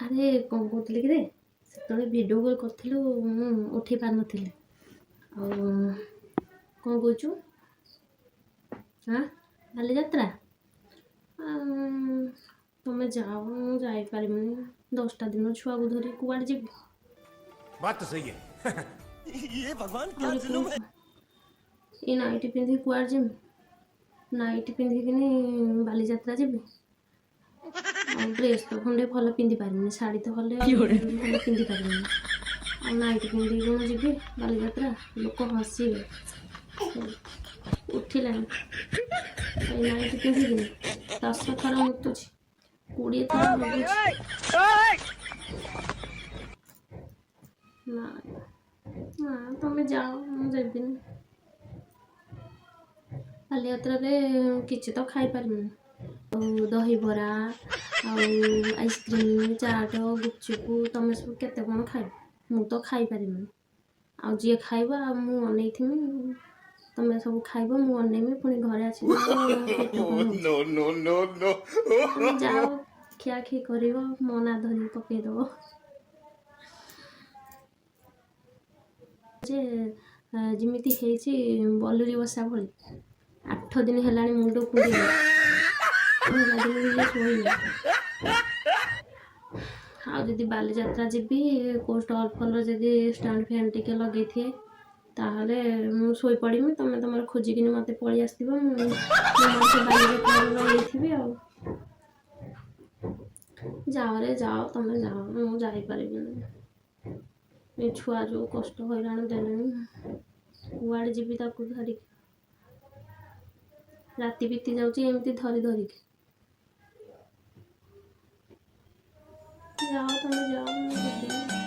ଆରେ କ'ଣ କହୁଥିଲି କିରେ, ସେତେବେଳେ ଭିଡ଼ିଓ କଲ୍ କରିଥିଲୁ, ମୁଁ ଉଠେଇ ପାରିନଥିଲି। ଆଉ କ'ଣ କହୁଛୁ? ହାଁ, ବାଲିଯାତ୍ରା ତମେ ଯାଅ, ମୁଁ ଯାଇପାରିବିନି। 10ଟା ଦିନ ଛୁଆକୁ ଧରି କୁଆଡ଼େ ଯିବି? बात तो सही है। ये भगवान क्या ଆହୁରି जुलुम है। ଏଇ ନାଇଟି ପିନ୍ଧିକି କୁଆଡ଼େ ଯିବି? ନାଇଟି ପିନ୍ଧିକିନି ବାଲିଯାତ୍ରା ଯିବି? ଆଉ ଡ୍ରେସ୍ ତ ଖଣ୍ଡେ ଭଲ ପିନ୍ଧି ପାରିବିନି, ଶାଢ଼ୀ ତ ହେଲେ ଭଲ ପିନ୍ଧି ପାରିବିନି, ଆଉ ନାଇଟି ପିନ୍ଧିକି କ'ଣ ଯିବି ବାଲିଯାତ୍ରା? ଲୋକ ହସିବେ। ଉଠିଲାଣି ଏଇ ନାଇଟି ପିନ୍ଧିକିନି 10 ଥର ମୁତୁଛି, 20 ଥର ହଗୁଛି। ନା ନା, ତମେ ଯାଅ, ମୁଁ ଯିବିନି। ବାଲିଯାତ୍ରାରେ କିଛି ତ ଖାଇପାରିବିନି। ଆଉ ଦହିବରା ଆଉ ଆଇସ୍କ୍ରିମ୍, ଚାଟ, ଗୁପଚୁପ, ତମେ ସବୁ କେତେ କ'ଣ ଖାଇବ, ମୁଁ ତ ଖାଇପାରିବିନି। ଆଉ ଯିଏ ଖାଇବ, ଆଉ ମୁଁ ଅନେଇଥିମି। ତମେ ସବୁ ଖାଇବ, ମୁଁ ଅନେଇମି, ପୁଣି ଘରେ ଆସିବ ପେଟ କ'ଣ ହଉଛି। No, no, no, no. ତମେ ଯାଅ, ଖିଆଖିଇ କରିବ, ମୋ ନାଁ ଧରିକି ପକେଇଦବ ଯେ ଯେମିତି ହେଇଛି ବଲୁରି ବସା ଭଳି। 8 ଦିନ ହେଲାଣି ମୁଣ୍ଡ କୁଣ୍ଡେଇ ଦିନ ଶୋଇନି। ଆଉ ଯଦି ବାଲିଯାତ୍ରା ଯିବି, କେଉଁ ଷ୍ଟଲ୍ ଫଲ୍ର ଯଦି ଷ୍ଟାଣ୍ଡ ଫ୍ୟାନ୍ ଟିକେ ଲଗେଇଥିବେ, ତାହେଲେ ମୁଁ ଶୋଇପଡ଼ିମି। ତମେ ତମର ଖୋଜିକିନି ମୋତେ ପଳେଇ ଆସିଥିବ, ମୁଁ ମୋର ସେ ବାଲିଯାତ୍ରା ରହିଯାଇଥିବି। ଆଉ ଯାଅରେ ଯାଅ, ତମେ ଯାଅ, ମୁଁ ଯାଇପାରିବିନି। ଏ ଛୁଆ ଯେଉଁ କଷ୍ଟ ହଇରାଣ ଦେଲେଣି, କୁଆଡ଼େ ଯିବି ତାକୁ ଧରିକି? ରାତି ବିତି ଯାଉଛି ଏମିତି ଧରି ଧରିକି। ଯାଅ, ତମେ ଯାଅ, ମୁଁ ଯିବିନି।